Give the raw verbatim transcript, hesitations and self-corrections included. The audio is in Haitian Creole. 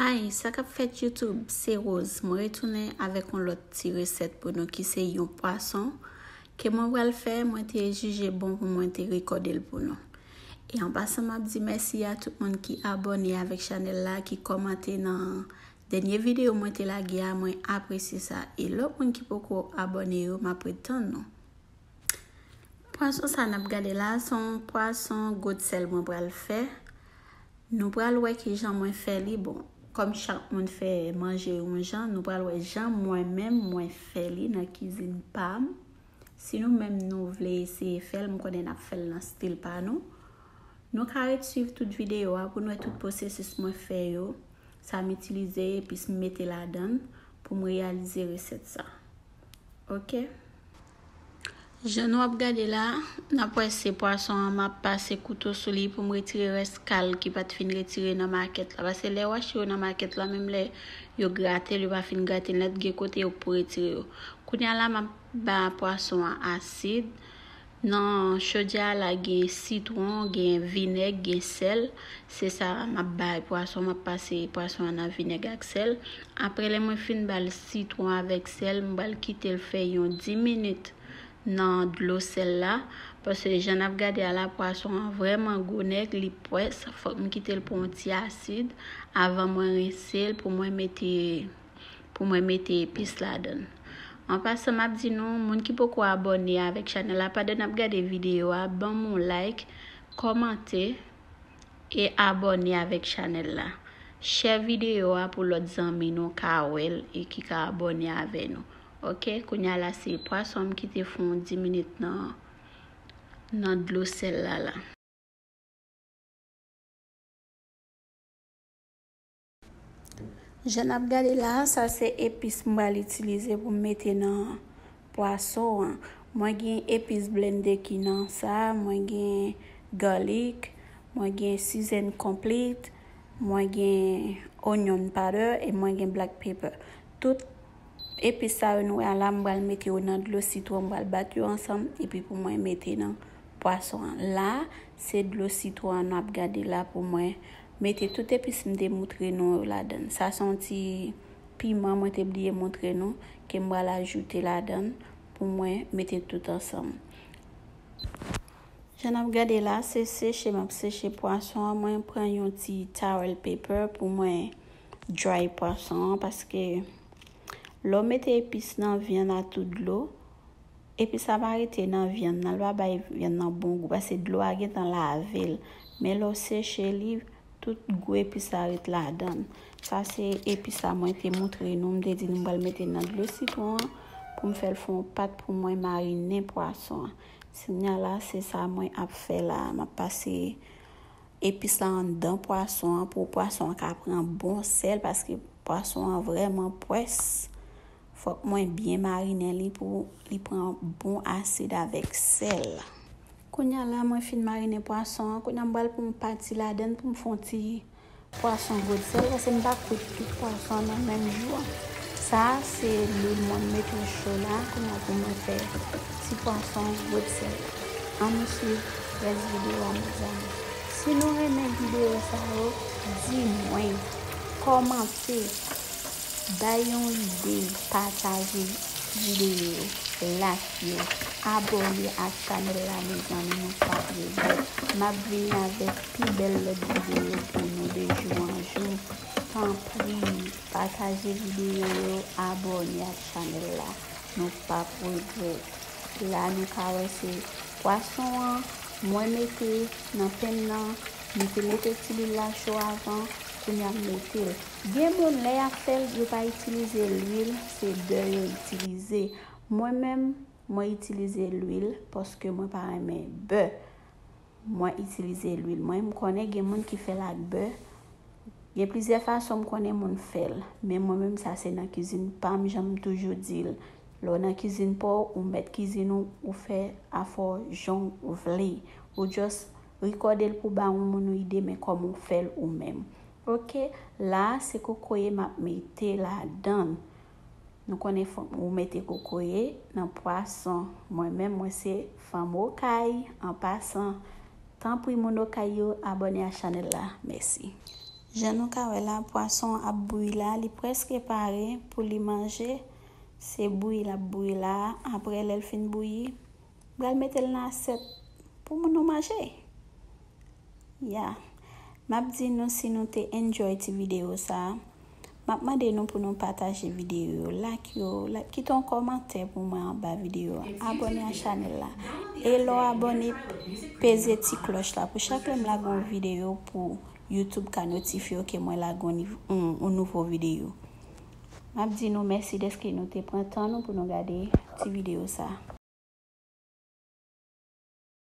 Hi, sa k ap fèt YouTube, se Rose. Mwen retounen avèk yon lòt ti resèt pou nou ki se yon pwason ke mwen pral fè, mwen te jije bon pou mwen te rekòde l pou nou. E an pasan, m ap di mèsi a tout moun ki abòne avèk chanèl la, ki kòmante nan dènye videyo mwen te lage a, mwen apresye sa. E lòt moun ki poko abòne yo, m ap ret tann nou. Pwason sa n ap gade la, se yon pwason gwo sèl mwen pral fè. Nou pral wè kijan mwen fè li. Bon, kòm chak moun fè manje yon jan, nou pral wè jan mwen menm mwen fè li nan kizin pa m. Si nou menm nou vle eseye fè l, m konnen n ap fè l nan stil pa nou. Nou ka ret swiv tout videyo a pou n wè tout pwosesis mwen fè yo, sa m itilize, epis m mete ladan l pou m reyalize resèt sa. Oke? Jan nou ap gade la, n ap wè se pwason an, m ap pase kouto sou li pou m retire rès kal ki pa t fin retire nan makèt la. Paske lè w achte yo nan makèt la, menm lè yo grate l, yo pa fin grate l nèt, gen kote yo pou retire yo. Kounye a la, m ap ba pwason an asid. Nan chodyè a la gen sitwon, gen vinèg, gen sèl. Se sa m ap bay pwason, m ap pase pwason an nan vinèg ak sèl. Apre lè mwen fin ba l sitwon avèk sèl, m pral kite l fè yon dis minit nan dlo sèl la. Paske jan n ap gade a la, pwason an vrèman gwo nèg, li pwès. Fòk m kite l pran yon ti asid avan mwen rense l pou mwen mete pou mwen mete epis ladan l. An pasan, m ap di nou, moun ki poko abòne avèk chanèl la, pandan n ap gade videyo a, ban m yon like, kòmante e abòne avèk chanèl la. Share videyo a pou lòt zanmi nou ka wè l e ki ka abòne avè nou. Oke, kounye a la se pwason m kite fè yon dis minit nan, nan dlo sèl la la. Jan n ap gade la, sa se epis m pral itilize pou m mete nan pwason an. Mwen gen epis blende ki nan sa, mwen gen garlic, mwen gen season complete, mwen gen onion powder e mwen gen black pepper. Tout epis sa yo nou wè a la, m pral mete yo nan dlo sitwon, m pral bat yo ansanm, epi pou mwen mete nan pwason an. La, se dlo sitwon an nou ap gade la pou mwen mete tout epis m te moutre nou yo ladan l. Sa se yon ti piman mwen te bliye moutre nou, ke m pral ajoute ladan l pou mwen mete tout ansanm. Jan n ap gade la, se seche m ap seche pwason an. Mwen pran yon ti towel paper pou mwen dry pwason an, paske lè w mete epis nan vyann a tout dlo, epis la pa rete nan vyann nan, l pa bay vyann nan bon gou, paske dlo a gentan lave l. Men lè w seche li, tout gou epis la ret ladan l. Sa se epis la mwen te moutre nou, m te di nou m pral mete nan dlo sitwon an pou m fè l fè yon pat pou mwen marinen pwason an. Kounye a la, se sa mwen ap fè la. M ap pase epis la anndan pwason an pou pwason an ka pran bon sèl, paske pwason an vrèman pwès. Fòk mwen byen marinen li pou li pran bon asid avèk sèl. Kounye a la, mwen fin marinen pwason an. Kounye a, m pral pran yon pati ladan l pou m fè yon ti pwason gwo sèl, paske m pa kwit tout pwason an nan menm jou an. Sa a, se lwil mwen mete cho la, kounye a pou mwen fè ti pwason gwo sèl. Ann nou swiv rès videyo a, mezanmi. Si nou renmen videyo sa yo, di mwen, kòmante, bay yon ide, pataje videyo yo, like yo, abòne ak chanèl la, mezanmi, nou p ap regrèt. M ap vini avèk pi bèl lòt videyo pou nou de jou an jou. Tanpri, pataje videyo yo, abòne ak chanèl la. Nou p ap regrèt. La, nou ka wè se pwason an, mwen mete nan penn nan, m te mete ti lwil la cho avan, kounye a m mete l. Gen moun, lè y ap fè l, yo pa itilize lwil, se bè yo itilize. Mwen menm, mwen itilize lwil paske mwen pa renmen bè. Mwen itilize lwil. Mwen, m konnen gen moun ki fè l ak bè. Gen plizyè fason m konnen moun fè l. Men mwen menm, sa se nan kizin pa m, jan m toujou di l. Lè w nan kizin pa w, ou mèt kizin ou, ou fè afè w jan w vle. Ou just rekòde l pou ba yon moun yon ide, men kòman w fè l ou menm. Oke, la, se kokoye m ap mete ladan l. Nou konnen fòk ou mete kokoye nan pwason. Mwen menm, mwen se fanm Okay, an pasan. Tanpri, moun Okay yo, abòne a chanèl la. Mèsi. Jan nou ka wè la, pwason ap bouyi la, li prèske pare pou li manje. Se bouyi l ap bouyi la. Apre, lè l fin bouyi, m pral mete l nan asyèt pou moun nou manje. Ya. M ap di nou, si nou te enjoy ti videyo sa, m ap mande nou pou nou pataje videyo yo, like yo, like, kite yon kòmantè pou mwen anba videyo a, abòne a chanèl la. E lè w abòne, peze ti klòch la pou chak lè m lage yon videyo pou YouTube ka notifye w ke mwen lage yon niv- yon- yon nouvo videyo. M ap di nou mèsi dèske nou te pran tan nou pou nou gade ti videyo sa.